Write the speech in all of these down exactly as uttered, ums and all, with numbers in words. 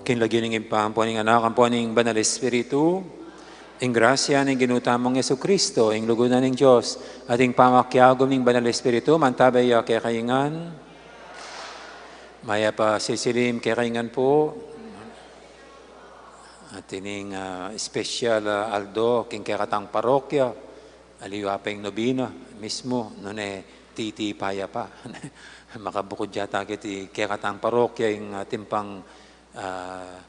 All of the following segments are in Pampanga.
King lagyu ning Ibpa, ampo ning Anak, ampo ning Banal Espiritu. Ing grasya ning Ginu tamung Jesucristo, ing lugud na ning Dios, at ing pamakiagum ning Banal Espiritu, mantabe ya kekayu ngan. Mayap a sisilim kekayu ngan pu. At ining, ah, espesyal, ah, aldo king kekatang parokya, aliwa pa ing nobena mismu, nune titipa ya pa. Makabukud ya ta keti kekatang parokya ing, ah, timpang, ah,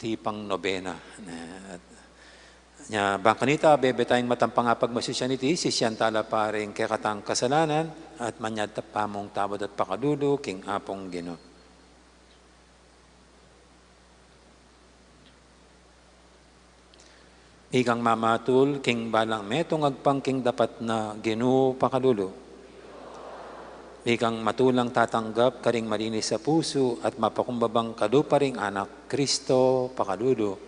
tipang nobena. At nya, bang kanita, bebe tayang matampang a pagmasisyan iti, sisyan ta la pa ring kekatang kasalanan, at manyad ta pa mung tawad at pakalulu king Apung Ginu. Ikang mamatul king balang metung agpang king dapat na, Ginu, pakalulu. Ikang matulang tatanggap karing malinis a pusu at mapakumbabang kalupa ring anak, Kristo, pakalulu.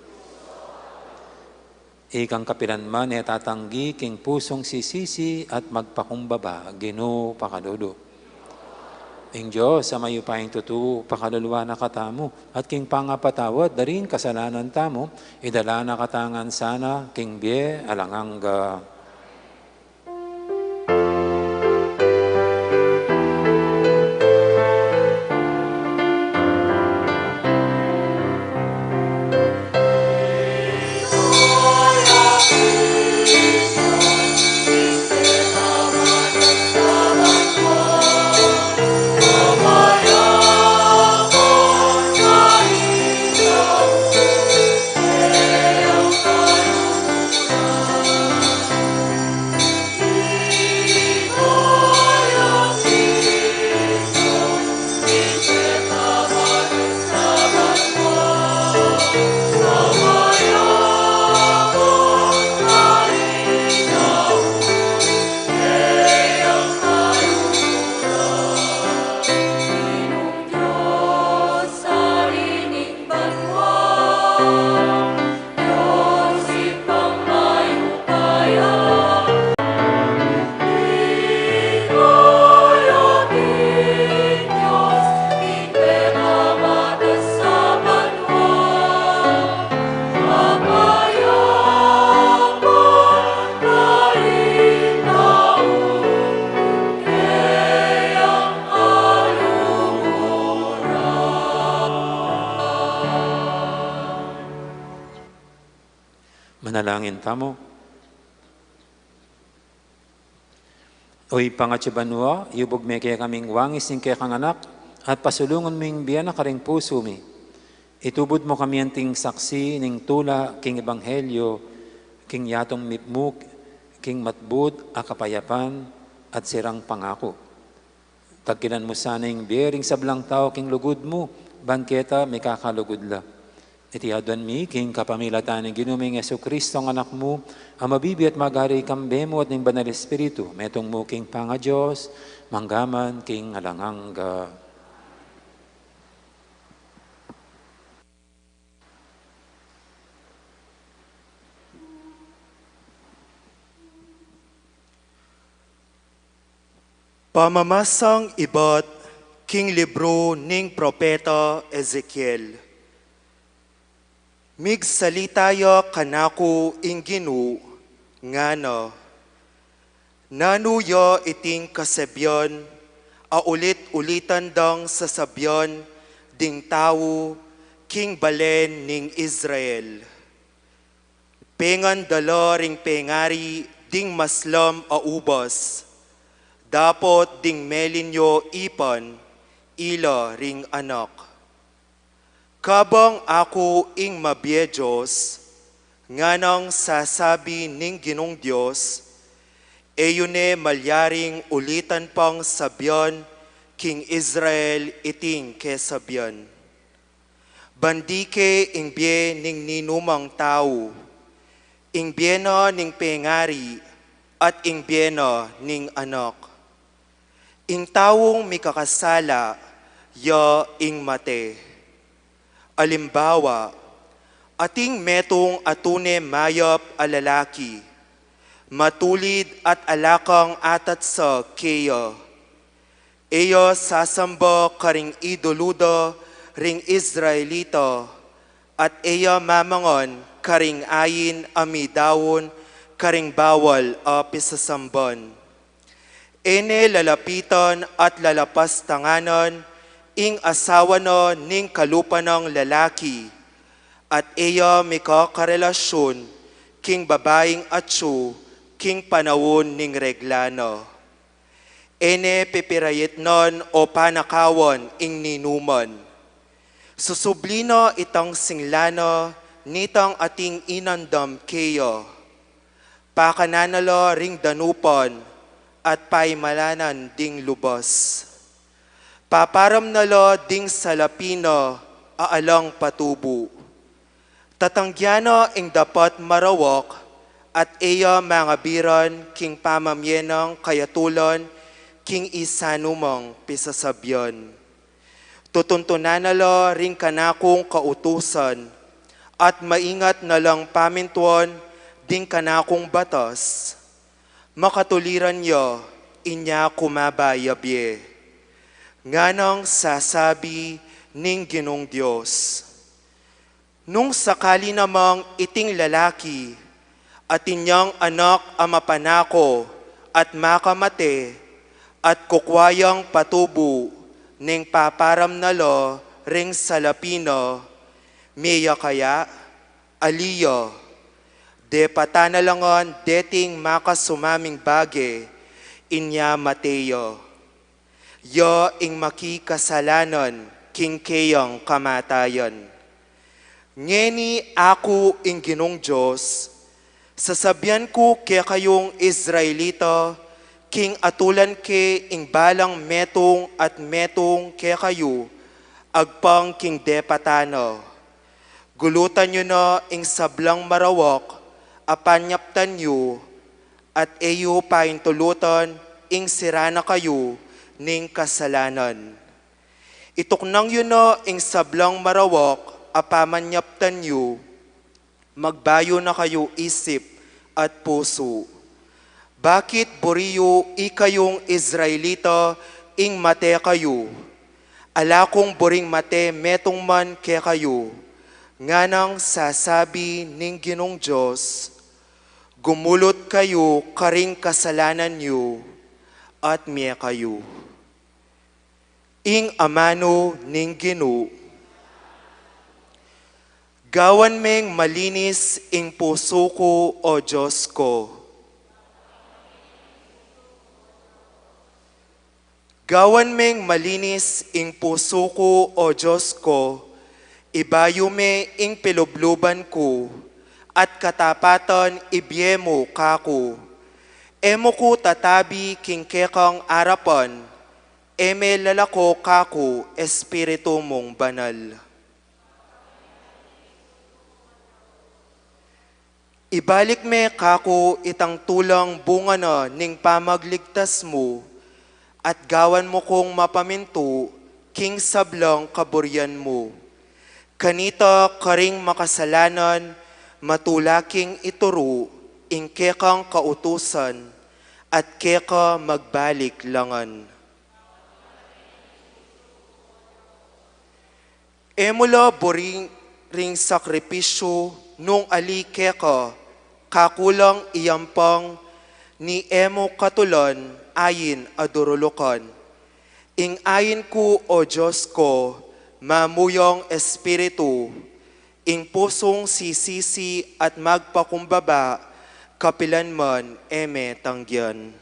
Ikang kapilan man e tatanggi king pusung sisisi at magpakumbaba, Ginu, pakalulu. Ing Dios a mayupayang tutu, pakaluluan na katamu, at king pangapatawad da ring kasalanan tamu, idala na katamu ngan sana king bie alang angga. Manalangin tamu. O Ibpa, atsu ka banua, yubug me kekaming wangis ning kekang Anak, at pasulungun mu ing bie na karing pusu mi. Itubud mu kami anting saksi ning tula king ebanghelyo, king yatung mitmu king matbud a kapayapan at sirang pangaku. Tagkilan mu sana ing bie ring sablang tau king lugud mu, ban keta mikakalugud la. Iti aduan mi king kapamilatan ning Ginu ming Jesucristo, ing Anak mu, a mabibie at magari kambe mu at ning Banal Espiritu, metung mu king pangaDios, mangga man king alang angga. Pamamasang ibat king libru ning propeta Ezekiel. Migsalita ya kanaku ing Ginu, ngana: Nanu ya iting kasabian a ulit-ulitan dang sasabian ding tau king balen ning Israel? Pengan da la ring pengari ding maslam a ubas, dapot ding melin yo ipan, ila ring anak. Kabang aku ing mabie Dios, nganang sasabi ning Ginung Dios, e yu ne malyaring ulitan pang sabian king Israel iting kesabian. Ban dike ing bie ning ninumang tau, ing bie na ning pengari, at ing bie na ning anak. Ing taung mikakasala, ya ing mate. Alimbawa, ating metung a tune mayap a lalaki, matulid at ala kang atatsa keya. E ya sasamba karing idolu da ring Israelita, at e ya mamangan karing ain a midaun karing bawal a pisasamban. E ne lalapitan at lalapastanganan ing asawa na ning kalupa nang lalaki, at e ya mikakarelasyun king babaing atyu king panaun ning regla na. E ne pipirayetnan o panakawan ing ninuman. Susubli na itang singla na nitang ating inandam keya. Pakanan na la ring danupan at paimalanan ding lubas. Paparam na la ding salapi na a alang patubu. Tatanggian na ing dapat marawak at e ya mangabiran king pamamie nang kayatulan king isanumang pisasabian. Tutuntunan na la ring kanakung kautusan, at maingat na lang pamintuan ding kanakung batas. Makatuliran ya, inya kumaba ya bie. Nganang sasabi ning Ginung Dios, nung sakali namang iting lalaki, atin yang anak a mapanako at makamate, at kukua yang patubu, neng paparam na la ring salapi na, mie ya kaya? Ali ya, depatan na la ngan deting makasumaming bage, inya mate ya. Ya ing makikasalanan king keyang kamatayan. Ngeni aku ing Ginung Dios, sasabian ku kekayung Israelita, king atulan ke ing balang metung at metung kekayu, agpang king depatan na. Gulutan yu na ing sablang marawak a panyaptan yu, at e yu paintulutan ing sira na kayu ning kasalanan. Ituknang yu na ing sablang marawak a pamanyaptan yu, magbayu na kayu isip at pusu. Bakit buri yu ikayung Israelita ing mate kayu? Ala kung buring mate metung man kekayu. Nganang sasabi ning Ginung Dios, gumulut kayu karing kasalanan yu at mie kayu. Ing amanu ning Ginu. Gawan meng malinis ing pusu ku, o Dios ku. Gawan meng malinis ing pusu ku, o Dios ku, ibayu me ing pilubluban ku, at katapatan ibie mu kaku. E mu ku tatabi king kekang arapan, e me lalako kaku Espiritu mung Banal. Ibalik me kaku itang tulang bunga na ning pamagligtas mu, at gawan mu kung mapamintu king sablang kaburian mu. Kanita karing makasalanan, matula king ituru ing kekang kautusan, at keka magbalik la ngan. E mu la buring ring sakripisyu nung ali keka, kaku lang iyampang ni e mu katulan ain a durulukan. Ing ain ku, o Dios ku, mamuyang espiritu, ing pusung sisisi at magpakumbaba, kapilan man e me tanggian.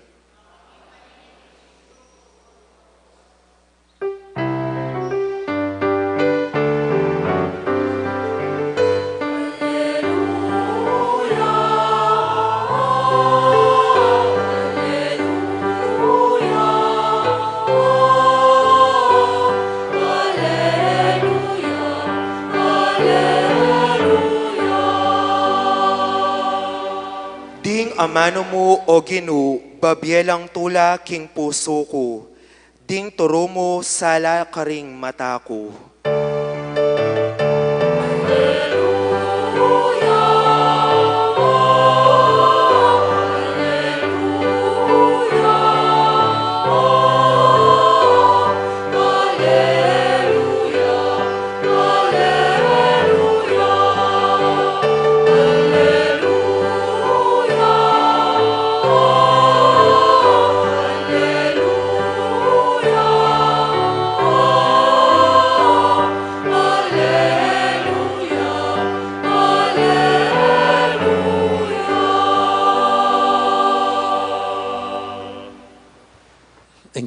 Ding amanu mu, o Ginu, babie lang tula king pusu ku. Ding turu mu sala karing mata ku.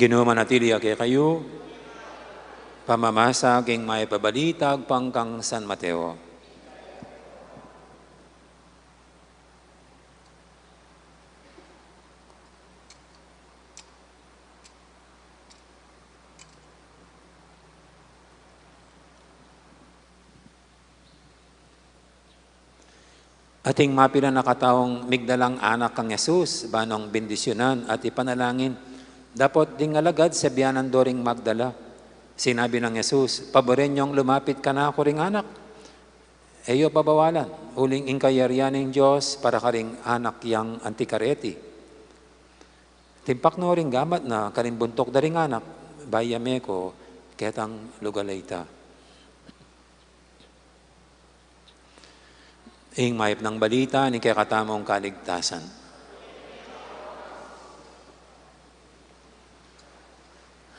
Ing Ginu manatili ya kekayu. Pamamasa king Mayap a Balita agpang kang San Mateo. Atin mapilan a kataung migdalang anak kang Jesus, ba nong bendisyunan at ipanalangin. Dapot ding alagad, sabian do ring magdala. Sinabi nang Jesus, "Paboren yong lumapit kanaku ring anak. E yu pabawalan, uling ing kayarian ning Dios para karing anak yang anti kareti." Timpak no ring gamat na karing buntuk da ring anak, bayu ya meku ketang lugal a ita. Ing Mayap a Balita ning kekatamung kaligtasan.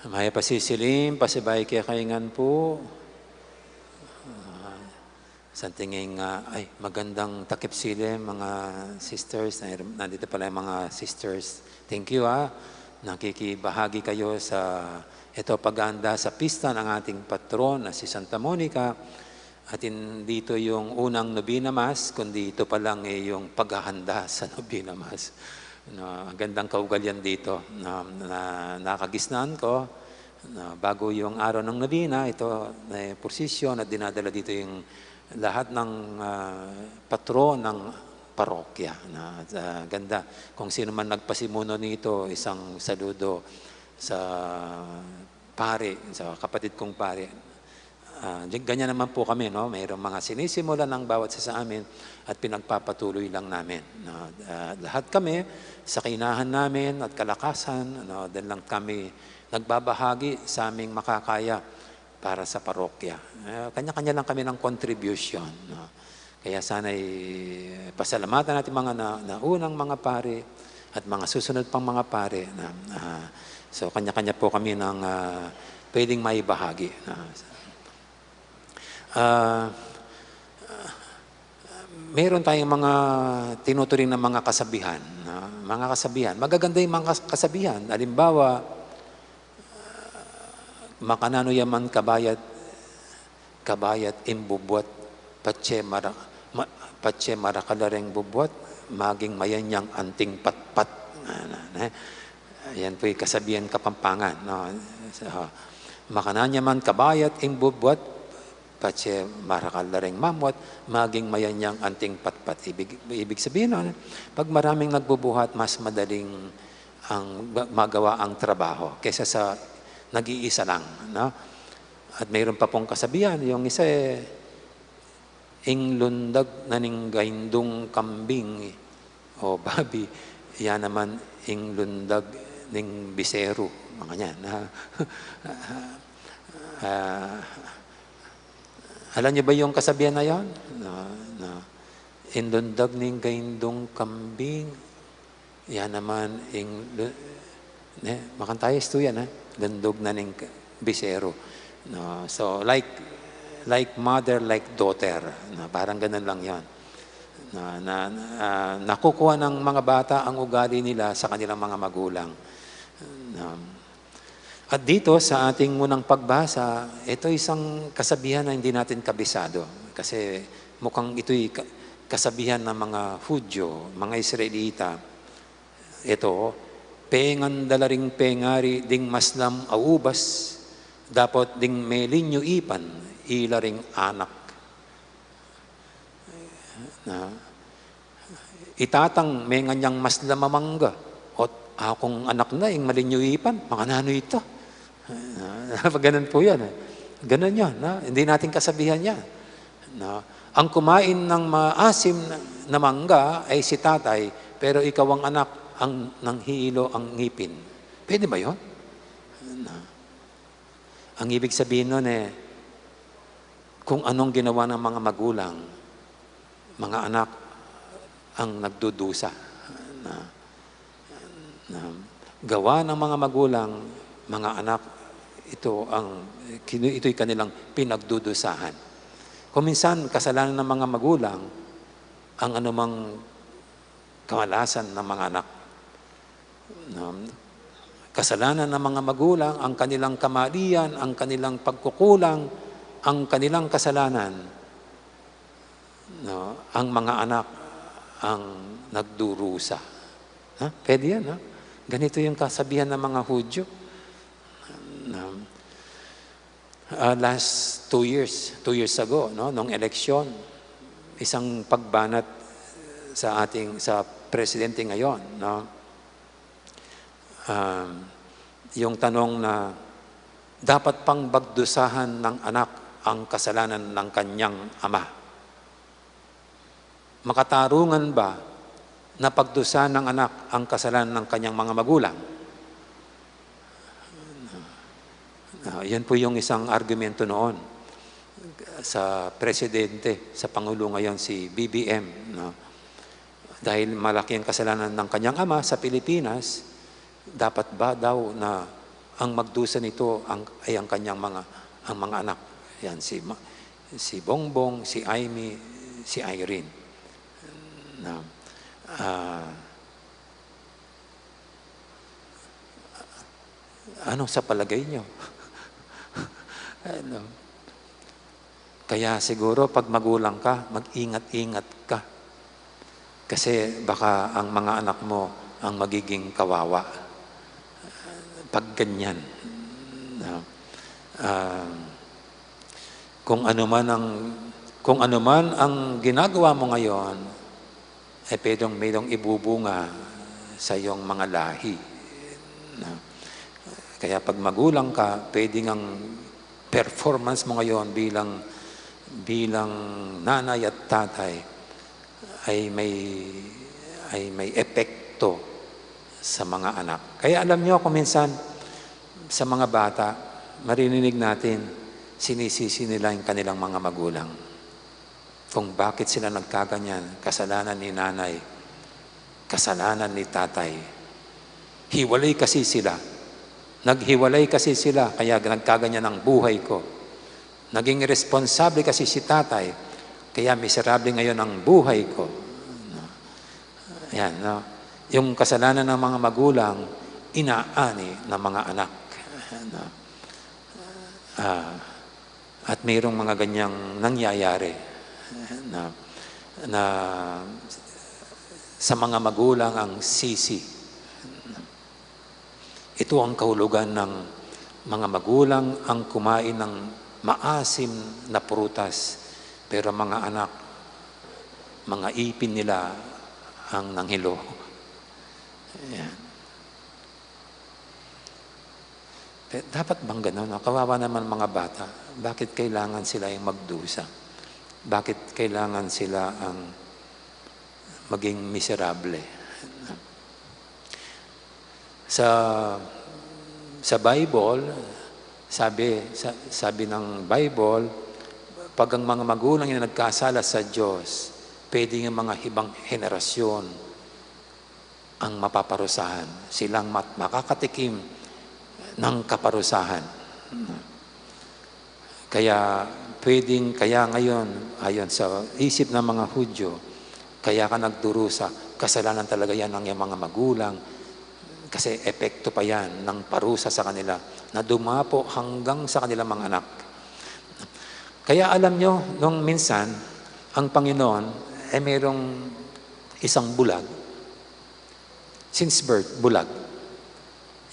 Mayap a sisilim, pasibayu kekayu ngan pu. Ah, santing ing, ah, ay, magandang takip silim, mga sisters. Ay, nandito pala yung mga sisters. Thank you, ah. Nakikibahagi kayo sa ito, paghahanda sa pista ng ating patron na si Santa Monica. At hindi ito yung unang Novena Mass, kundi ito pa lang, eh, yung paghahanda sa Novena Mass. No, ang gandang kaugalian dito, na, na nakagisnan ko, na bago yung araw ng Novena, ito, may prosesyon at dinadala dito yung lahat ng, ah, patron ng parokya. Na, at, ah, ganda. Kung sino man nagpasimuno nito, isang saludo sa pari, sa kapatid kong pari. Ah, di-, ganyan naman po kami, no? Mayroong mga sinisimulan ng bawat isa sa amin at pinagpapatuloy lang namin, no? Ah, lahat kami, sa kainahan namin at kalakasan, no, dyan lang kami nagbabahagi sa aming makakaya para sa parokya. Ah, kanya-kanya lang kami ng contribution, no? Kaya sana'y pasalamatan natin mga na-, naunang mga pari at mga susunod pang mga pari na, ah, so, kanya-kanya po kami ng, ah, pwedeng maibahagi na. Ah, meron tayong mga tinuturing na mga kasabihan, na mga kasabihan. Magaganda yung mga kas-, kasabihan. Halimbawa, makananu ya man kabayat, kabayat ing bubuat, patse mara-, ma-, patse marakal la reng bubuat, maging mayan yang anting patpat. Na, na, na. Yan po'y kasabihan Kapampangan, no? So, makananu ya man kabayat ing bubuat, patse marakal la reng mamuat, maging mayan yang anting patpat. Ibig, ibig sabihin nun, pag maraming nagbubuhat, mas madaling ang ba-, magawa ang trabaho kesa sa nag-iisa lang, no? At mayroon pa pong kasabihan, yung isa, eh, ing lundag na ning gaindung kambing o babi, ya naman ing lundag ning biseru, mga yan, ha? Ah, alam niyo ba yung kasabihan na yon? No, no. Ing lundag ning gaindung kambing, ya naman ing lu-, ne, makantayis to yan, eh. Lundog na ning k-, biseru. No, so, like, like mother, like daughter. No, parang ganun lang yon. Na, na, ah, nakukuha ng mga bata ang ugali nila sa kanilang mga magulang. Um, at dito, sa ating unang pagbasa, ito isang kasabihan na hindi natin kabisado. Kasi mukhang ito'y ka-, kasabihan ng mga Hudyo, mga Israelita. Ito, "Pengan da la ring pengari ding maslam a ubas, dapot ding melinyu ipan, ila ring anak." Na, "I tatang mengan yang maslam a mangga, ot akung anak na ing malinyu ipan, makananu ita?" Na, pag ganun po yan, eh. Ganun yun, na? Hindi natin kasabihan yan. Na, ang kumain ng maasim na, na mangga ay si tatay, pero ikaw ang anak ang nanghihilo ang ngipin. Pwede ba yun? Na, ang ibig sabihin nun, eh, kung anong ginawa ng mga magulang, mga anak ang nagdudusa. Na, na gawa ng mga magulang, mga anak, ito ang, kinu-, ito'y kanilang pinagdudusahan. Kung minsan, kasalanan ng mga magulang ang anumang kamalasan ng mga anak. Na, kasalanan ng mga magulang, ang kanilang kamalian, ang kanilang pagkukulang, ang kanilang kasalanan, no, ang mga anak ang nagdurusa. Ha? Pwede yan, ha? Ganito yung kasabihan ng mga Hudyo. No? Ah, last two years, two years ago, no, nung eleksyon, isang pagbanat sa ating, sa presidente ngayon, no? Um, yung tanong na, dapat pang bagdusahan ng anak ang kasalanan ng kanyang ama? Makatarungan ba na pagdusahan ng anak ang kasalanan ng kanyang mga magulang? Ah, yan po yung isang argumento noon sa presidente, sa Pangulo ngayon, si B B M, no? Dahil malaki ang kasalanan ng kanyang ama sa Pilipinas, dapat ba daw na ang magdusa nito ang, ay ang kanyang mga, ang mga anak? Yan, si Ma-, si Bongbong, si Imee, si Irene. Na, ah, ano sa palagay nyo? Ano? Kaya siguro pag magulang ka, mag-ingat-ingat ka. Kasi baka ang mga anak mo ang magiging kawawa. Pag ganyan. No? Ah, kung ano man ang, kung ano man ang ginagawa mo ngayon, eh, pwedeng mayroong ibubunga sa iyong mga lahi. No? Kaya pag magulang ka, pwedeng ang performance mo ngayon bilang, bilang nanay at tatay ay may, ay may epekto sa mga anak. Kaya alam niyo, kung minsan sa mga bata, maririnig natin, sinisisi nila yung kanilang mga magulang. Kung bakit sila nagkaganyan, kasalanan ni nanay, kasalanan ni tatay. Hiwalay kasi sila. Naghiwalay kasi sila, kaya nagkaganyan ang buhay ko. Naging responsable kasi si tatay, kaya miserable ngayon ang buhay ko. No? Yan, no? Yung kasalanan ng mga magulang, inaani ng mga anak. No? Ah, at mayroong mga ganyang nangyayari na, na sa mga magulang ang sisi. Ito ang kahulugan ng mga magulang ang kumain ng maasim na prutas, pero mga anak, mga ipin nila ang nanghilo. Ayan. Eh, dapat bang ganun? No? Kawawa naman mga bata. Bakit kailangan sila yung magdusa? Bakit kailangan sila ang maging miserable? Sa, sa Bible, sabi, sa, sabi ng Bible, pag ang mga magulang yung nagkasala sa Diyos, pwede yung mga ibang henerasyon ang mapaparusahan. Silang mat-, makakatikim ng kaparusahan. Kaya pwedeng, kaya ngayon, ayon sa isip ng mga Hudyo, kaya ka nagdurusa, kasalanan talaga yan ng iyong mga magulang, kasi epekto pa yan ng parusa sa kanila na dumapo hanggang sa kanilang mga anak. Kaya alam nyo, nung minsan, ang Panginoon, eh, mayroong isang bulag. Since birth, bulag.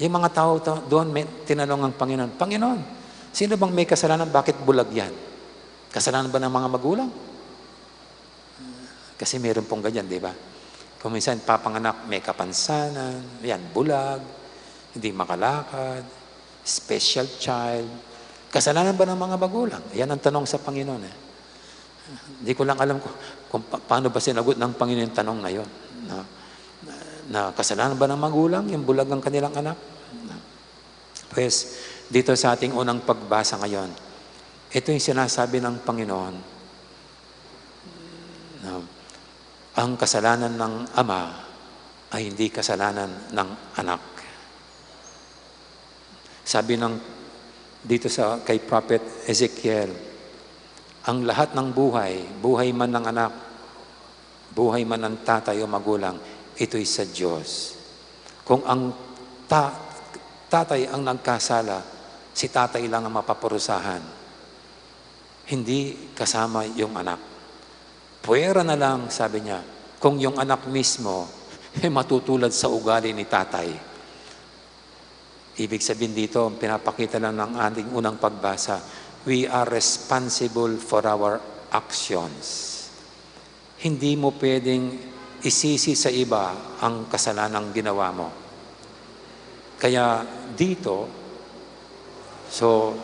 Yung mga tao to, doon may tinanong ang Panginoon, "Panginoon, sino bang may kasalanan? Bakit bulag yan? Kasalanan ba ng mga magulang?" Kasi meron pong ganyan, di ba? Kung minsan, papanganak, may kapansanan, yan, bulag, hindi makalakad, special child. Kasalanan ba ng mga magulang? Yan ang tanong sa Panginoon, eh. Hindi ko lang alam kung, kung pa-, paano ba sinagot ng Panginoon yung tanong na yun, no? Na, na kasalanan ba ng magulang yung bulag ng kanilang anak? No? Pues, dito sa ating unang pagbasa ngayon, ito yung sinasabi ng Panginoon, no? Ang kasalanan ng ama ay hindi kasalanan ng anak. Sabi ng dito sa kay Prophet Ezekiel, ang lahat ng buhay, buhay man ng anak, buhay man ng tatay o magulang, ito'y sa Diyos. Kung ang ta-, tatay ang nagkasala, si tatay lang ang mapaparusahan. Hindi kasama yung anak. Puwera na lang, sabi niya, kung yung anak mismo, eh, matutulad sa ugali ni tatay. Ibig sabihin dito, ang pinapakita lang ng ating unang pagbasa, we are responsible for our actions. Hindi mo pwedeng isisi sa iba ang kasalanang ginawa mo. Kaya dito, so,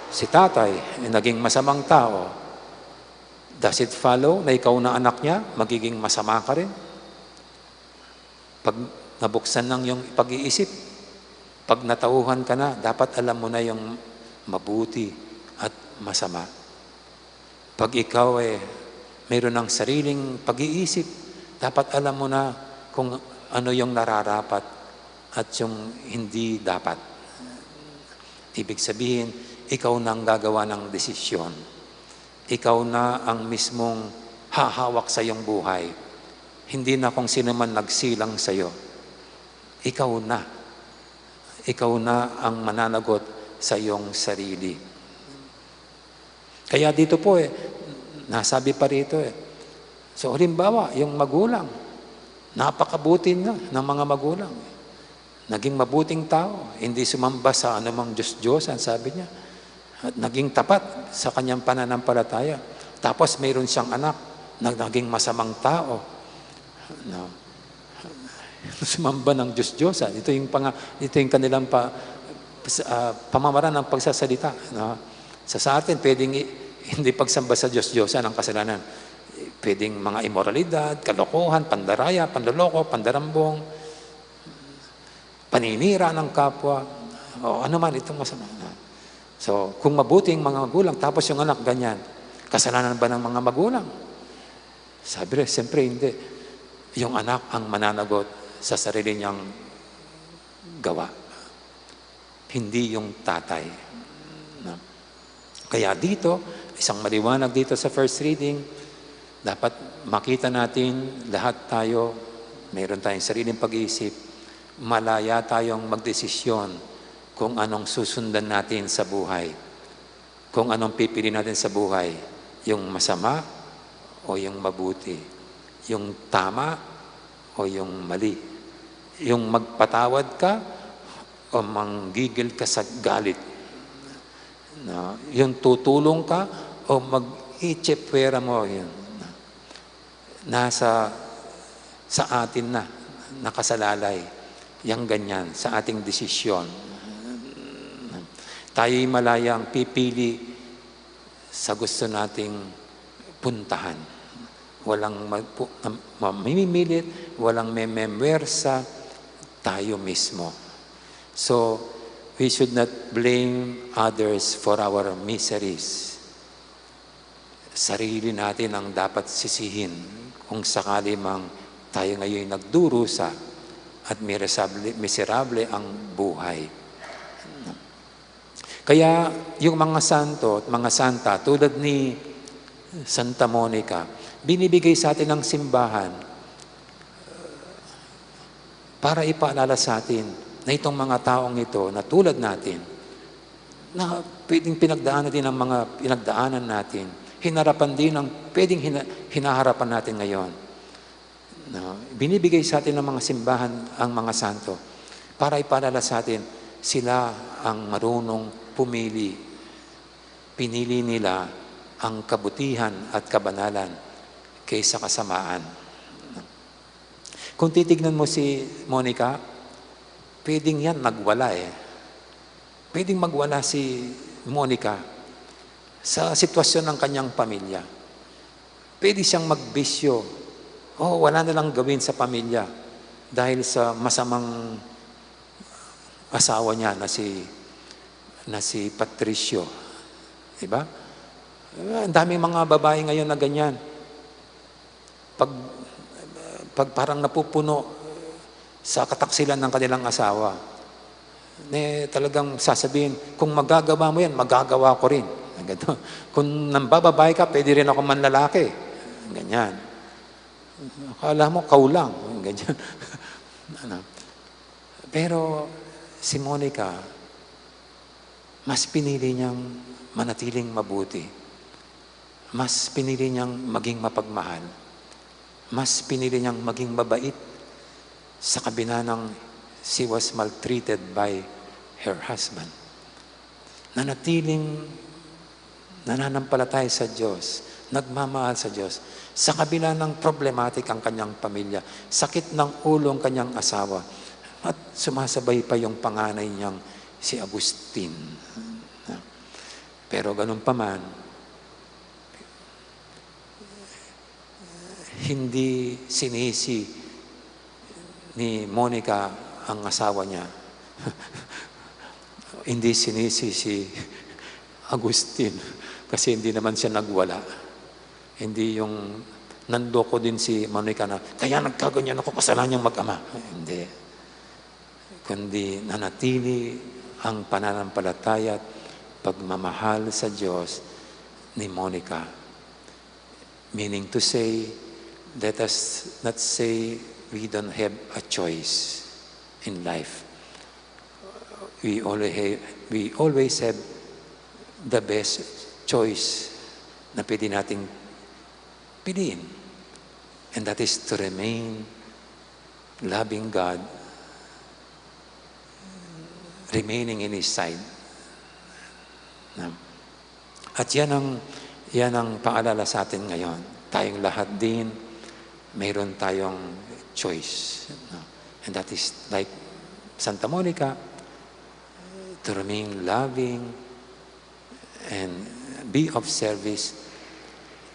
si tatay, eh, naging masamang tao. Does it follow na ikaw na anak niya, magiging masama ka rin? Pag nabuksan ng iyong pag-iisip, pag natauhan ka na, dapat alam mo na yung mabuti at masama. Pag ikaw, eh, mayroon ng sariling pag-iisip, dapat alam mo na kung ano yung nararapat at yung hindi dapat. Ibig sabihin, ikaw na ang gagawa ng desisyon. Ikaw na ang mismong hahawak sa iyong buhay. Hindi na kung sino man nagsilang sa iyo. Ikaw na. Ikaw na ang mananagot sa iyong sarili. Kaya dito po, eh, nasabi pa rito, eh. So, halimbawa, yung magulang, napakabuti na ng mga magulang. Naging mabuting tao, hindi sumamba sa anumang diyos-diyosan, sabi niya. At naging tapat sa kanyang pananampalataya. Tapos mayroon siyang anak na naging masamang tao. No? Sumamba ng diyos-diyosan. Ito yung, panga, ito yung kanilang pa, ah, pamamaraan ng pagsasalita. No? Sa, sa atin, pwedeng i-, hindi pagsamba sa diyos-diyosan ang kasalanan. Pwedeng mga imoralidad, kalokohan, pandaraya, panloloko, pandarambong, paninira ng kapwa, o ano man itong masama. So, kung mabuting mga magulang, tapos yung anak ganyan, kasalanan ba ng mga magulang? Sabi rin, siyempre hindi. Yung anak ang mananagot sa sarili niyang gawa. Hindi yung tatay. No? Kaya dito, isang maliwanag dito sa first reading, dapat makita natin lahat tayo, mayroon tayong sariling pag-iisip, malaya tayong magdesisyon kung anong susundan natin sa buhay. Kung anong pipili natin sa buhay, yung masama o yung mabuti, yung tama o yung mali, yung magpatawad ka o manggigil ka sa galit, no? Yung tutulong ka o mag-ichepwera mo, yun. Nasa sa atin na, nakasalalay yang ganyan sa ating desisyon. Tayo'y malayang pipili sa gusto nating puntahan. Walang ma-, pu-, na-, mamimilit, walang mememwersa, tayo mismo. So, we should not blame others for our miseries. Sarili natin ang dapat sisihin kung sakali mang tayo ngayon nagdurusa at miserable, miserable ang buhay. Kaya yung mga santo at mga santa tulad ni Santa Monica, binibigay sa atin ng simbahan para ipaalala sa atin na itong mga taong ito na tulad natin, na pwedeng pinagdaanan din ang mga pinagdaanan natin, hinarapan din ang pwedeng hina-, hinaharapan natin ngayon. Na binibigay sa atin ng mga simbahan ang mga santo para ipaalala sa atin, sila ang marunong pumili. Pinili nila ang kabutihan at kabanalan kaysa kasamaan. Kung titignan mo si Monica, pwedeng yan nagwala eh. Pwedeng magwala si Monica sa sitwasyon ng kanyang pamilya. Pwede siyang magbisyo. O, wala na lang gawin sa pamilya dahil sa masamang asawa niya na si, na si Patricio. Diba? Eh, ang daming mga babae ngayon na ganyan. Pag, pag parang napupuno sa kataksilan ng kanilang asawa, ne, talagang sasabihin, "Kung magagawa mo yan, magagawa ko rin." Ganito. "Kung nambababae ka, pwede rin ako manlalaki." Ganyan. "Akala mo, kaw lang." Ganyan. Ano? Pero Si Monica, mas pinili niyang manatiling mabuti. Mas pinili niyang maging mapagmahal. Mas pinili niyang maging mabait sa kabila ng she was maltreated by her husband. Nanatiling nananampalataya sa Diyos, nagmamahal sa Diyos, sa kabila ng problematic ang kanyang pamilya, sakit ng ulo ang kanyang asawa, at sumasabay pa yung panganay niyang si Agustin. Pero ganun pa man, hindi sinisi ni Monica ang asawa niya. Hindi sinisi si Agustin kasi hindi naman siya nagwala. Hindi yung nanloko din si Monica na, "Kaya nagkaganyan ako, kasalanan niyang mag-ama." Hindi. Kundi nanatili ang pananampalataya at pagmamahal sa Diyos ni Monica. Meaning to say, let us not say we don't have a choice in life. We always have, we always have the best choice na pwede nating piliin. And that is to remain loving God, remaining in His side. Na? At yan ang, yan ang paalala sa atin ngayon. Tayong lahat din, mayroon tayong choice. No? And that is like Santa Monica, to remain loving and be of service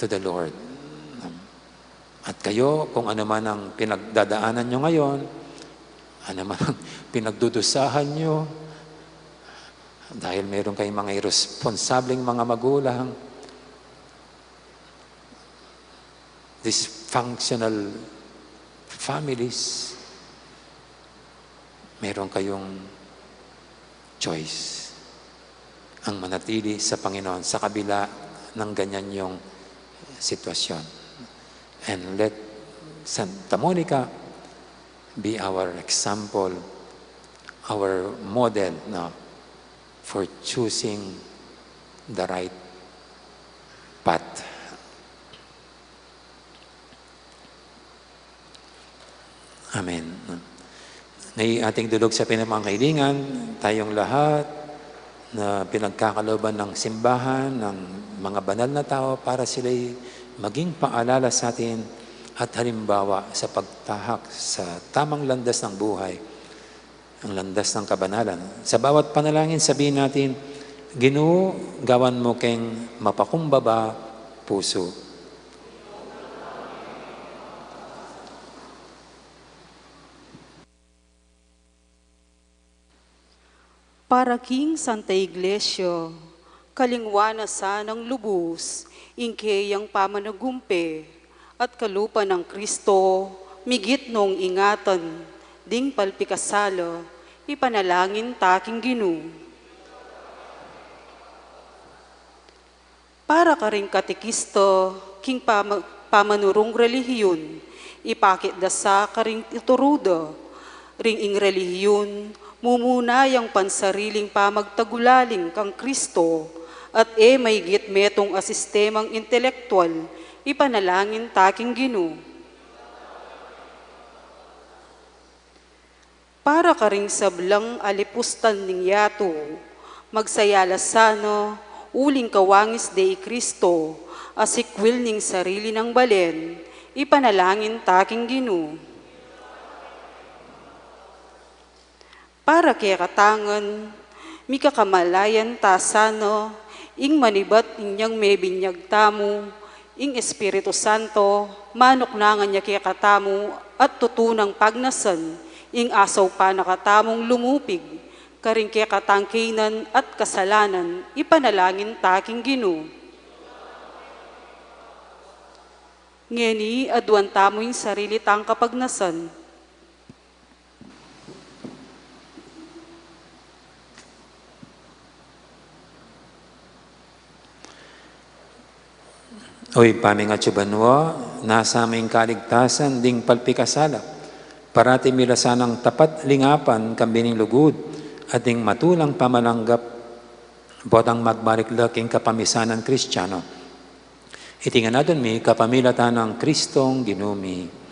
to the Lord. At kayo, kung ano man ang pinagdadaanan nyo ngayon, ano man ang pinagdudusahan nyo, dahil meron kayong mga irresponsableng mga magulang, dysfunctional families, meron kayong choice. Ang manatili sa Panginoon sa kabila ng ganyan yung sitwasyon. And let Santa Monica be our example, our model, no, for choosing the right path. Amen. Ngayong ating dulog sa pinamangailingan, tayong lahat na pinagkakalooban ng simbahan, ng mga banal na tao para sila'y maging paalala sa atin at halimbawa sa pagtahak sa tamang landas ng buhay, ang landas ng kabanalan. Sa bawat panalangin, sabihin natin, "Ginu, gawan mo keng mapakumbaba puso." Para king Santa Iglesia, kalingwan na sanang lubus ing keyang pamanagumpe, at kalupa nang Kristo, migit nong ingatan ding palpikasala, ipanalangin ta king Ginu. Para karing katekista king pama-, pamanurung relihiyun, ipakit da sa karing ituru da, ring ing relihiyun, mumuna yang pansariling pamagtagulaling kang Kristo, at e maigit metung a sistemang intelektual, ipanalangin ta king Ginu. Para karing sablang alipustan ning yatu, magsaya la sana, uling kawangis de i Kristo, a sikwil ning sarili nang balen, ipanalangin ta king Ginu. Para kekatang ngan, mikakamalayan ta sana, ing manibat inyang mebinyag tamu, ing Espiritu Santo, manuknangan ya kekatamu, at tutunang pagnasan, ing asaupan na katamung lumupig, karing kekatang kaynan at kasalanan, ipanalangin ta king Ginu. Ngeni, aduan tamu ing sarili tang kapagnasan. O Ibpa mi atsu banua, nasa mu ing kaligtasan ding palpikasala. Parati mi la sanang tapat lingapan, kambe ning lugud, Ating matulang pamalanggap, potang magmalikla king kapamisanan Kristiano. Iti ngan adwan mi kapamilatan nang Kristong Ginu mi.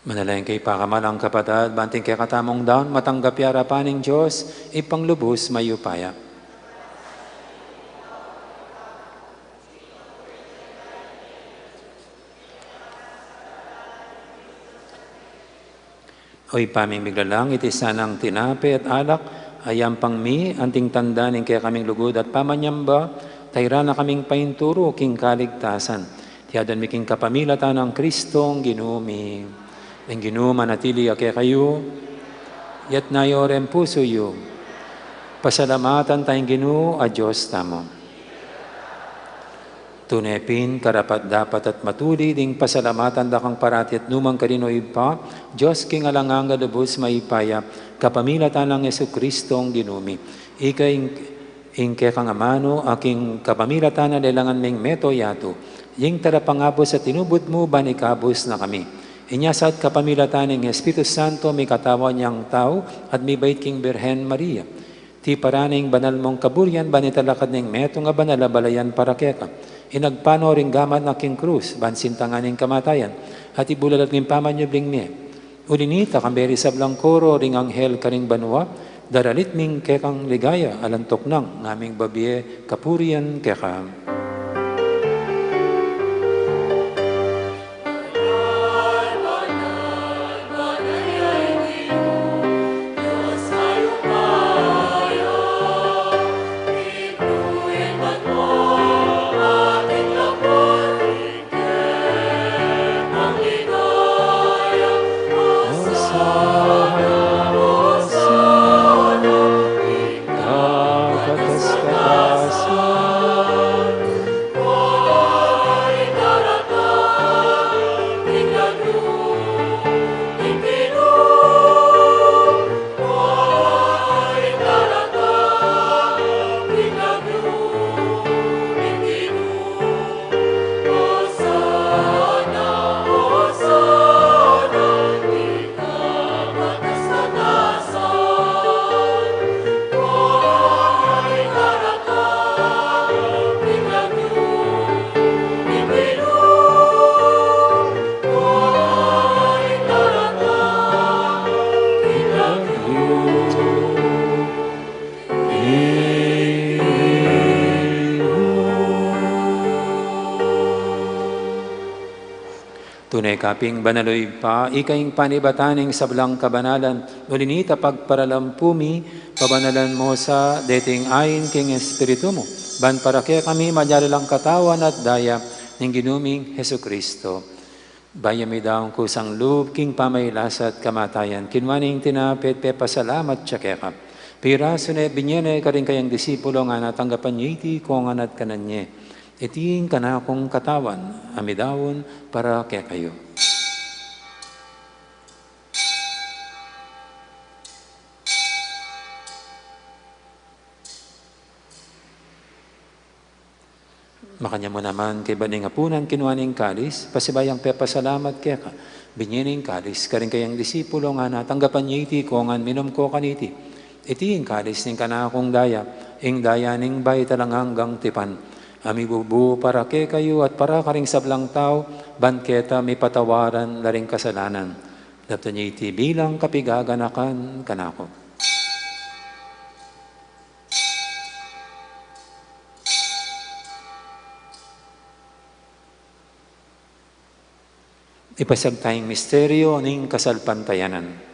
Manalangin kayu, pakamalan kung kapatad, bang ing kekatamung daun matanggap ya arapan ning Dios, Ibpang lubus mayupaya. O Ibpa ming miglalang, iti sanang tinape at alak a yampang mi, anting tanda ning kekaming lugud at pamanyamba, tayra na kaming painturu king kaligtasan. Iti adwan mi king kapamilatan nang Kristong Ginu mi. Ing Ginu manatili ya kekayu. Itas yu reng pusu yu. Pasalamatan taya ing Ginu a Dios tamu. Tune pin karapat-dapat at matulid ing pasalamatan da kang parati at nukarin man, o Ibpa, Dios king alang angga, lubus mayupaya, kapamilatan nang Jesucristo a Ginu mi. Ika ing, ing kekang amanu, a king kapamilatan na lelangan ming meto yatu, ing talapangabus a tinubud mu ban ikabus na kami. Inya sa at kapamilatan ning Espiritu Santo, mikatawan yang tau at mibait king Birhen Maria. Tiparan ing banal mung kaburian ban italakad ning metung a banal a balayan para keka. Inagpang no ring gamat na king krus ban sintangan ing kamatayan at ibulala king pamanyubling mie. Uli na nita, kambe ring sablang koro ring anghel karing banua, daralit mi ing kekang ligaya, alang tuknang ngaming babie kapurian keka. Tune ka pin banal, o Ibpa, ika ing panibatan ning sablang kabanalan, uli na nita pagparalampu mi, pabanalan mu sa deting ain king Espiritu mu, ban para kekami maging lang katawan at daya ning Ginu ming Jesucristo. Bayu mi daun kusang lub king pamagkasakit at kamatayan, kinua ne ing tinape at pepasalamat ya keka. Pirasu ne, binie ne karing kayang disipulo, ngana, tanggapan ye iti kongan at kanan ye. Iti ing kanakung katawan a midaun para kekayu. Makanyan mu naman kaybat ning apunan, kinua ne ing kalis, pasibayu yang pepasalamat keka, binie ne ing kalis karing kayang disipulo, ngana, tanggapan ye iti kongan, minum ko kaniti. Iti ing kalis ning kanakung daya, ing daya ning bayu at alang anggang tipan, a mibubu para kekayu at para karing sablang tau, ban keta mipatawaran la ring kasalanan. Daptan ye iti bilang kapaganakan kanaku. Ipasiag taya ing misteryu ning kasalpantayanan.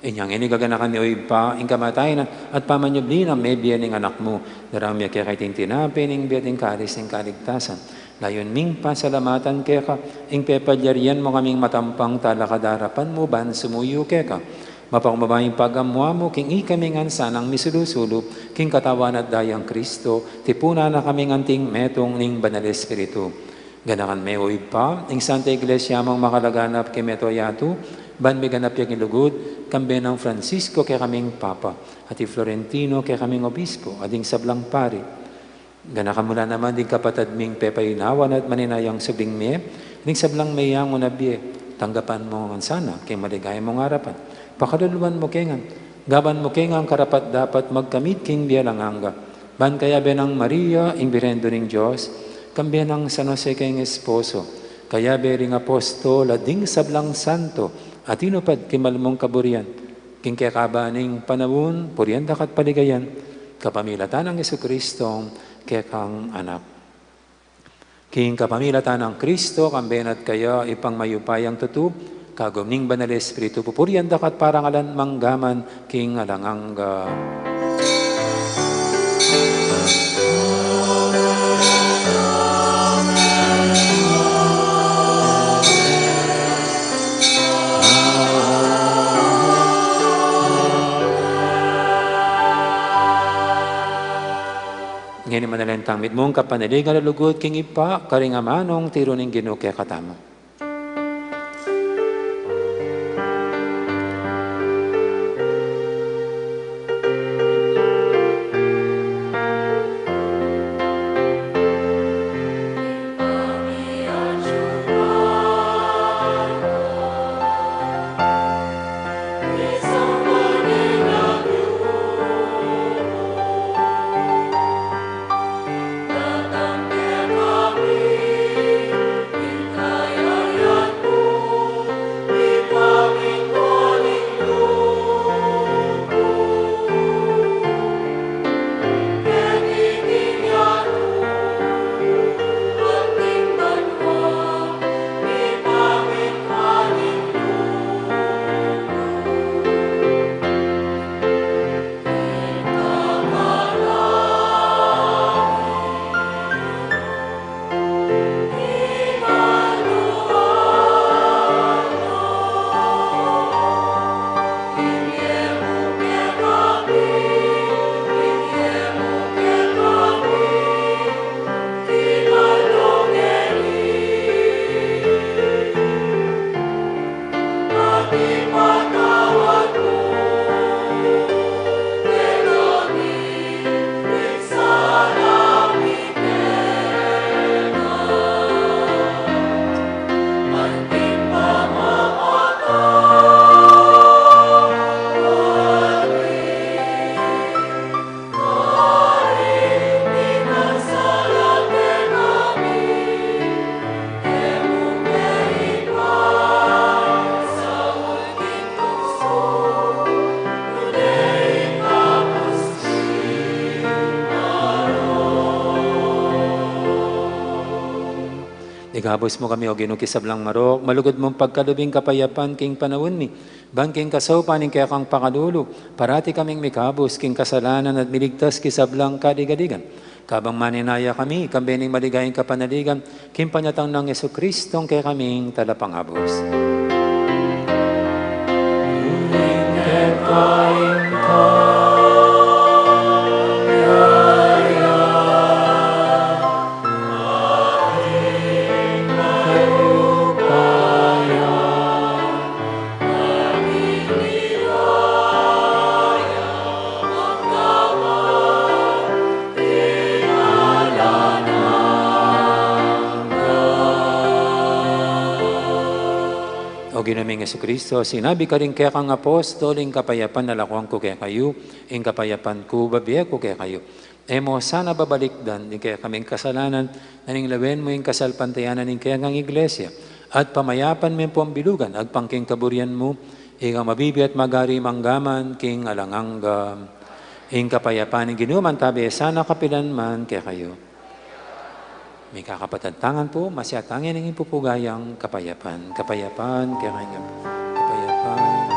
Inyang ini gaganakan mi, o Ibpa, ing kamatayan at pamanyubli nang mebie ning Anak mu. Darame mi keka iting tinape ning bie at ing kalis ning kaligtasan. Layun ming pasalamatan keka ing pepalyarian mu kaming matampang talakad king arapan mu ban sumuyu keka. Mapakumbaba ing pagamu-amu mu king ikami ngan sanang misulu-sulu king katawan at dayang Kristo, tipunan na kaming anting metung ning Banal Espiritu. Ganakan me, o Ibpa, ing Santa Iglesia mung makalaganap king mabilug a yatu, ban miganap ya king lugud, kambe nang Francisco kekaming Papa, at i Florentino kekaming Obispo, at ding sablang pari. Ganakan mu la naman ding kapatad ming pepaynawan at maninayang subling mie, ding sablang meyangu na bie, tanggapan mu ngan sana king maligaya mung arapan. Pakaluluan mu ke ngan, gawan mu ke ngan karapat-dapat magkamit king bie alang angga. Ban kayabe nang Maria, ing Birhen Indu ning Dios, kambe nang San Jose king esposo, kayabe ring apostol at ding sablang santo a tinupad king mal mung kaburian, King kekaban ning panaun, purian da ka at paligayan, kapamilatan nang Jesucristo, kekang Anak. King kapamilatan nang Kristo, kambe na at kaya, Ibpang mayupayang tutu, kagum ning Banal Espiritu, pupurian da ka at parangalan mangga man king alang angga. Ngeni manalangin tang mitmung kapanaligan a lugud king Ibpa, karing amanung tiru ning Ginu kekatamu. Ikabus mu kami, O Ginu, king sablang marok, malugud mung pagkalub ing kapayapan king panaun mi, ban king kasaupan ning kekang pakalulu, parati kaming mikabus king kasalanan at miligtas king sablang kaligaligan. Kabang maninaya kami, kambe ning maligayang kapanaligan, king panyatang nang Jesucristong kekaming Talapangabus. O Ginu ming Jesucristo, sinabi karing kekang apostol, ing kapayapan lakuan ku kekayu, ing kapayapan ku bibie ku kekayu. E mu sana babalikdan ing kekaming kasalanan, nune lawen mu ing kasalpantayanan ning kekang Iglesia, at pamayapan me pu ing bilugan, agpang king kaburian mu, ika mabibie at magari mangga man king alang angga. Ing kapayapan ning Ginu mantabe sana kapilan man kekayu. Mikakapatad tamu pu, masyatang ing pupugayang kapayapan. Kapayapan, kekayu, kapayapan.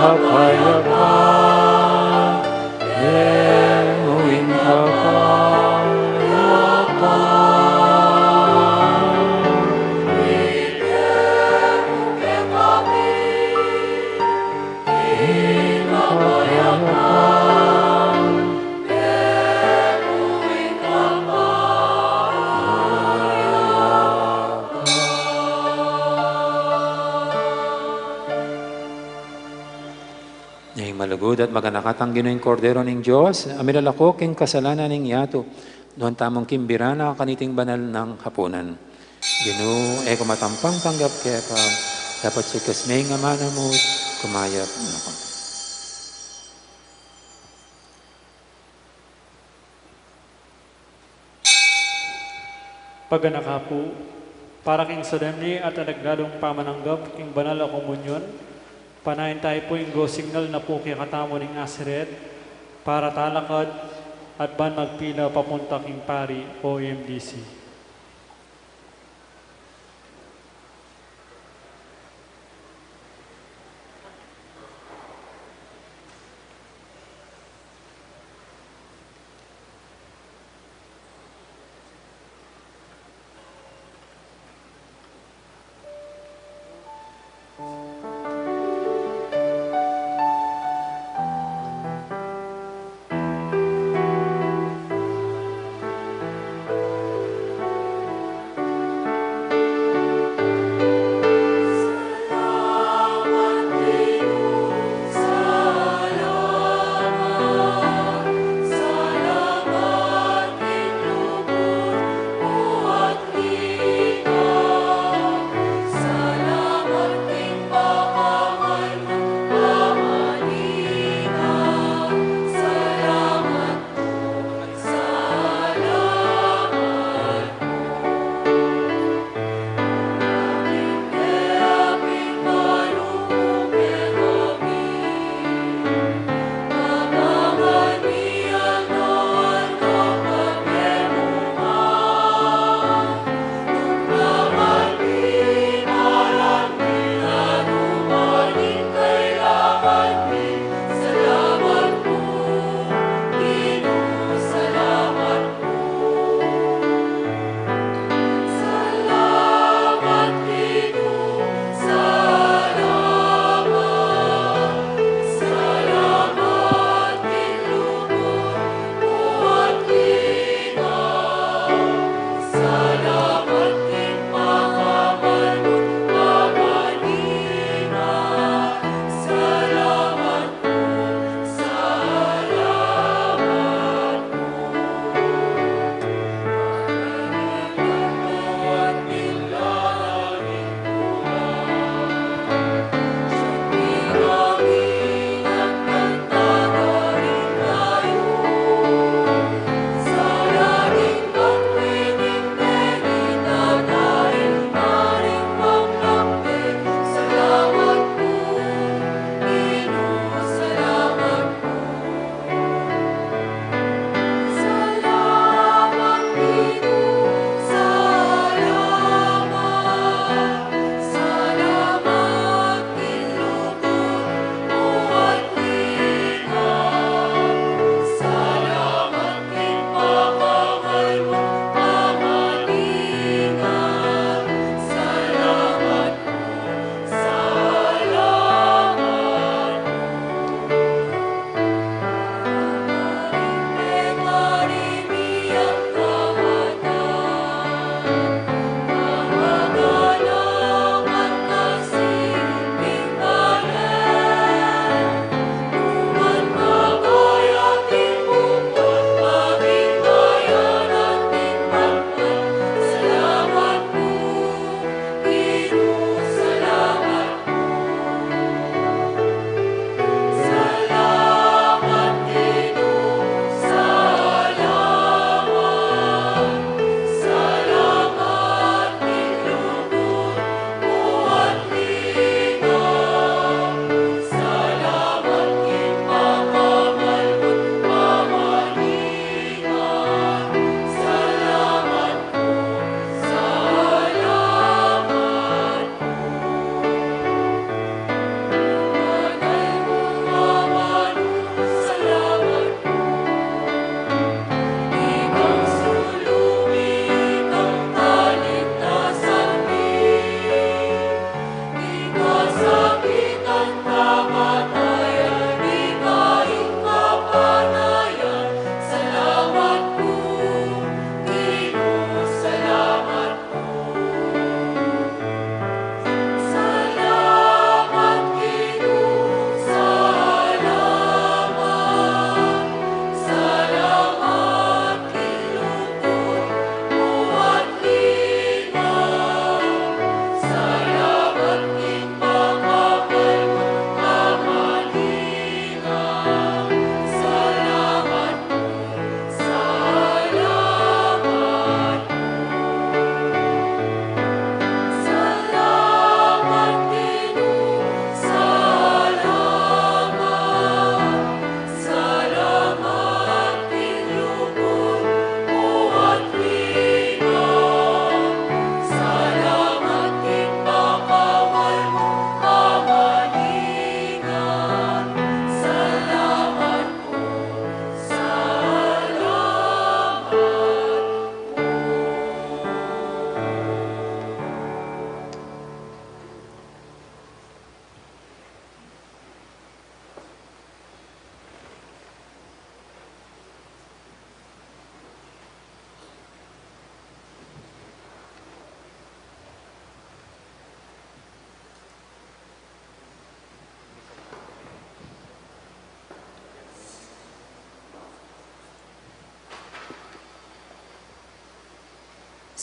Kapayapan, deng mu ing kapayapan. Ing kapayapan, deng mu ing kapayapan. Ing malugud at maganaka tang Ginu, ing Kordero ning Dios, a milalako king kasalanan ning yatu. Nuan tamung kimbira na kaniting banal nang hapunan. Ginu, e ku matampang tanggap keka, dapot sikas me ing amanu mu, kumayap na ku. Paganaka pu, para king solemne at alegradong pamananggap king banal a komunyon, panayan tayu pu ing go signal na pu kekatamu ning asiret, para talakad at ban magpila papunta king pari o M D C.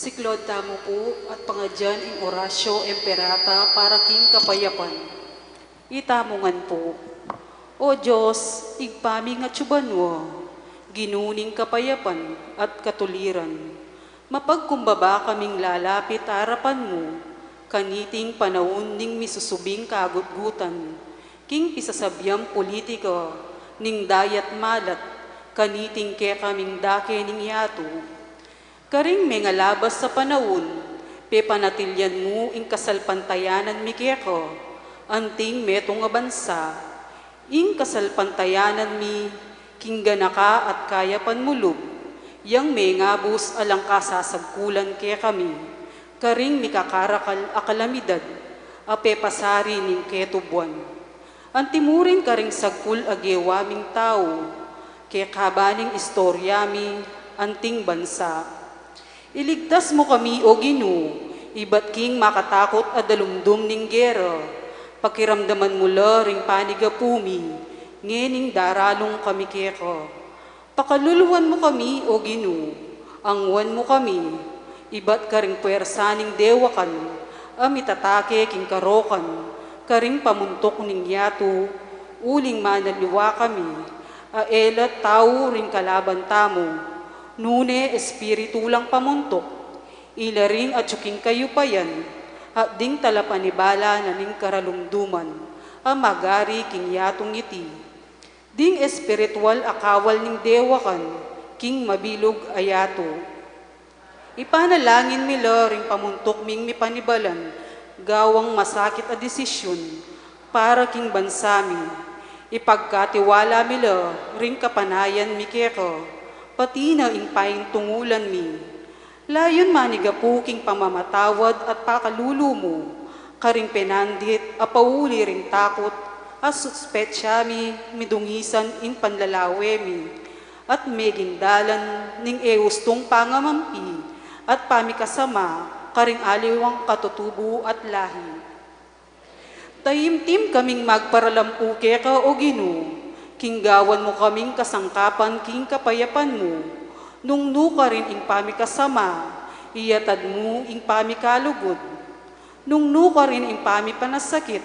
Siklaud tamu pu at pangadyan ing Oratio Imperata para king kapayapan. Itamu ngan pu. O Dios, Ibpa ming atsu banua, Ginu ning kapayapan at katuliran, mapagkumbaba kaming lalapit arapan mu, kaniting panaun ning misusubing kagutgutan, king pisasabiang politika ning dayat malat, kaniting kekaming dake ning yatu. Karing mengalabas a panaun, pepanatilyan mu ing kasalpantayanan mi keka, anting metung a bansa, ing kasalpantayanan mi, king ganaka at kayapan mu lub, yang mengabus alang kasasagkulan kekami, karing mikakarakal a kalamidad, a pepasari ning ketubuan. Antimurin karing sagkul a gewa ming tau, kekabaning istorya mi, anting bansa. Iligtas mu kami, O Ginu, ibat king makatakut a dalumdum ning gera, pakiramdaman mu la ring panigapu mi, ngening daralung kami keka. Pakaluluan mu kami, O Ginu, angwan mu kami, ibat karing puersa ning dewakan, a mitatake king karokan, karing pamuntuk ning yatu, uling manaliwa kami, a e la tau ring kalaban tamu, nune espiritu lang pamuntuk, ila ring atyu king kayupayan, at ding talapanibala na ning karalumduman, a magari king yatung iti. Ding espiritual a kawal ning dewakan, king mabilug a yatu. Ipanalangin mi la ring pamuntuk ming mipanibalan, gawang masakit a desisyun, para king bansa mi. Ipagkatiwala mi la ring kapanayan mi keka, pati na ing paintungulan mi. Layun manigapu king pamamatawad at pakalulu mu, karing penandit a pauli ring takut, a suspetsa mi midungisan ing panlalawe mi, at meging dalan ning e ustung pangamampi at pamikasama, karing aliwang katutubu at lahi. Taimtim kaming magparalampu keka, O Ginu, king gawan mu kaming kasangkapan king kapayapan mu. Nung nukarin ing pamikasama, iyatad mu ing pamikalugud. Nung nukarin ing pamipanasakit,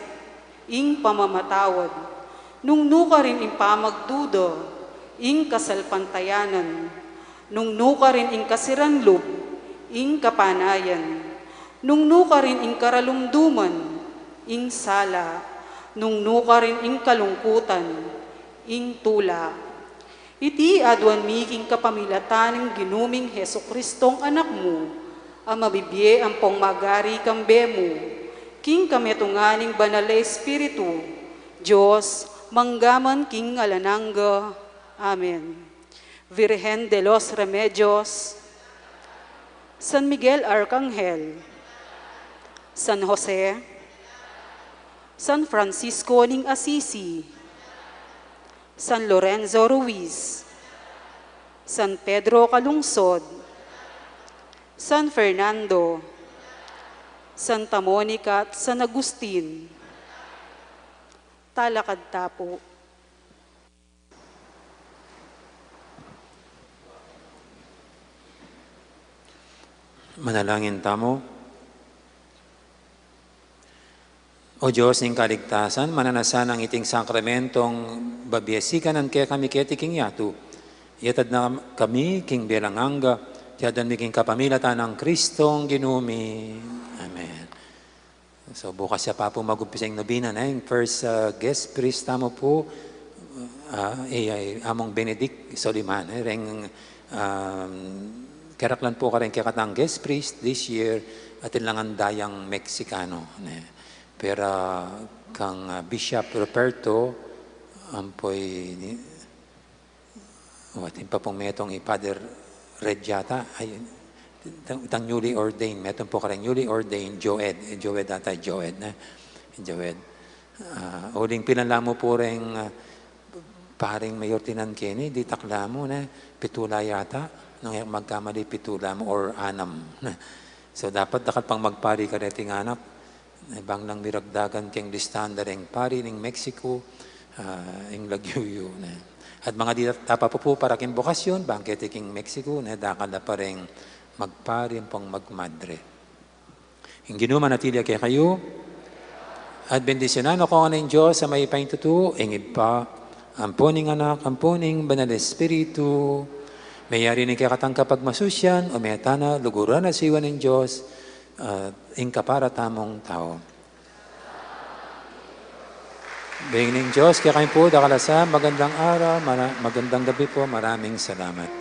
ing pamamatawad. Nung nukarin ing pamagduda, ing kasalpantayanan. Nung nukarin ing kasiran lub, ing kapanayan. Nung nukarin ing karalumduman, ing sala. Nung nukarin ing kalungkutan, ing tula. Iti aduan mi king kapamilatan ning Ginu ming Jesucristong Anak mu, a mabibie ampong magari kambe mu, king kametungan ning Banal a Espiritu, Dios, mangga man king alang angga. Amen. Virgen de los Remedios, San Miguel Arcangel, San Jose, San Francisco ning Assisi, San Lorenzo Ruiz, San Pedro Calungsod, San Fernando, Santa Monica at San Agustin. Talakad ta pu. Manalangin tamu. O Dios ning kaligtasan, mananasan nang iting sakramentong babie sikanan kekami keti king yatu. Iyatad na kami king bie alang angga, iti aduan mi king kapamilatan nang Kristong Ginu mi. Amen. So, bukas ya pa pu mag-umpisa ing nobena, ne? Ing first, uh, guest priest tamu pu, uh, i, i Among Benedict Soliman, ne? Reng, um, keraklan pu kareng kekatang guest priest this year, atin la ngan dayang Meksikano, ne? Pero kang, uh, Bishop Ruperto, ampo i, ni, o, atin pa pung metung i Father Red yata, ay, itang, itang newly ordained, metung pu kareng newly ordained, Joed, eh, Joed ata, Joed, ne? Joed. Ah, uling pilan la mu pu reng, ah, pareng mayor tinan keni, ditak la mu, ne? Pitu la yata, nung e ku magkamali, pitu la mu or anam, ne? So, dapat dakal pang magpari kareting anak, e, bang nang miragdagan keng listahan da reng pari ning Mexico, ah, ing lagyu yu, ne. At mangadi ta pa pu para king bokasyon, bang keti king Mexico, ne, dakal da pa reng Magpari ampong magmadre. Ing Ginu manatili ya kekayu. At bendisyunan na kayu ngan ning Dios a mayupaya king tutu, ing Ibpa, ampon ing Anak, ampon ing Banal Espiritu. Meyari ne ing kekatang kapagmasusian, o meta na, luguran na sa iwa ning Dios, at ing kapara tamung tau. Beng ning Dios kekayu pu, dakal a sa, magandang araw, mara-, magandang gabi po, maraming salamat.